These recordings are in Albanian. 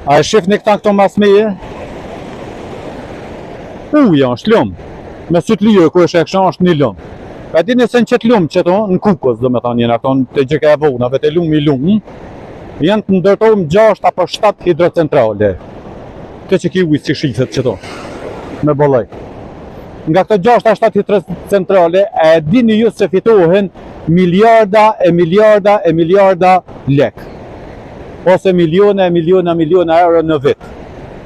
A e shifni këta këto mas meje? Uja është lumë. Me sy të lirë, ku e sheh është një lumë. E dini se në qëtë lumë qëtu, në Kukës, do me thonë, jena këto te Gjeka e Vonave, te lumi lumë, janë të ndërtume 6 apo 7 hidrocentrale. Te qeky ujë si shifet qëtu, me bolloj. Nga këto 6 a 7 hidrocentrale, e dini ju se fitohen miliarda e miliarda e miliarda lek. Ose miliona e miliona miliona euro në vit.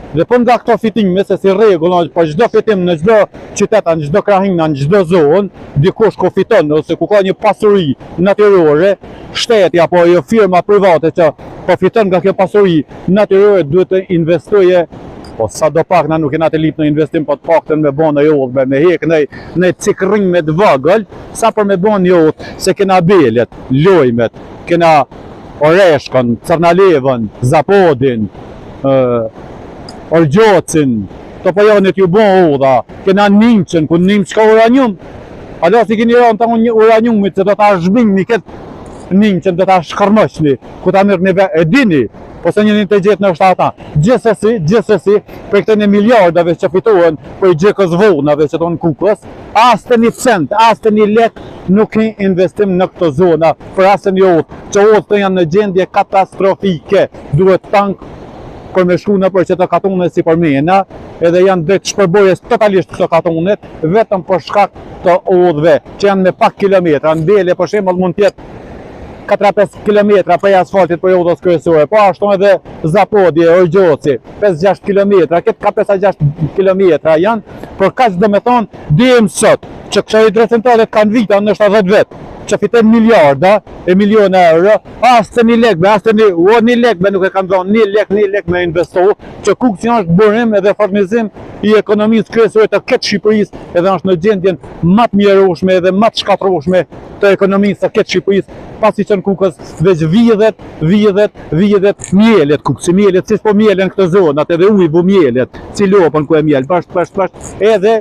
Dhe po nga këto fitime, se si rregull, po çdo fitim në çdo qytet, në çdo krahinë, në çdo zonë, dikush ku fiton ose ku ka një pasuri natyrore, shteti apo ajo firma private që po fiton nga kjo pasuri natyrore duhet të investojë po sa do pak na nuk jena të lyp në investim, po të paktën me bo një udhë, me, me hek në në cikrrim të vogël, sa për me bo një udhë, se kena belet, lojmet, kena Oreshkën, Cërnalevën, Zapodin, Orgjocin, Topojanit ju bo udha, kena Nimçën, ku Nimçë ka uranium, hala s'i keni ra në një uraniumit, se do ta zhbini këtë Nimçën, do ta shkërmoqni, ku ta merrni ve, e dini, po se njënin të gjithë në është ata. Gjithsesi, gjithsesi, prej këtyne miliardave që fitohen prej Gjekës Vonave që tonë Kukës, asnjë cent, asnjë lek nuk hi investim në këto zona, për asnjë udhë, që udhët janë në gjendje katastrofike, duhet tank për me shku nëpër qëto katune si përmena, edhe janë drejt shpërbërjes totalisht këto katunet, vetëm për shkak të udhëve, që janë me pak kilometra, në Bele për shembull mund të jetë 4-5 kilometra prej asfaltit prej udhës kryesore, po ashtu edhe Zapodi, Orgjoci, 5-6 kilometra, këtë ka 5-6 kilometra janë, por kaq do me thonë, deri sot, që këto hidrocentralet kanë vita, ndoshta 10 vjet, që fitojnë miliarda e miliona euro, asnjë lek, be, asnjë, o një lek be nuk e kanë dhonë, një lek, një lek me investu, që Kukësi është burim edhe furnizim i ekonomisë kryesore të këtë Shqipërisë, edhe është në gjendjen më të mjerueshme edhe më të shkatërrueshme të ekonomisë së këtë Shqipërisë, pasi që në Kukës veç vidhet, vidhet, vidhet, mjelet Kukësi, mjelet, si po mjelen këto zonat, edhe uji po mjelet, si lopën ku e mjel, bashkë, bashkë, bashkë, edhe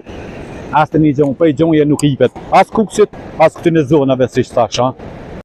asnjë gjonë, prej gjoje nuk ipet, as Kukësit, as këtyne zonave, siç thashë, ha.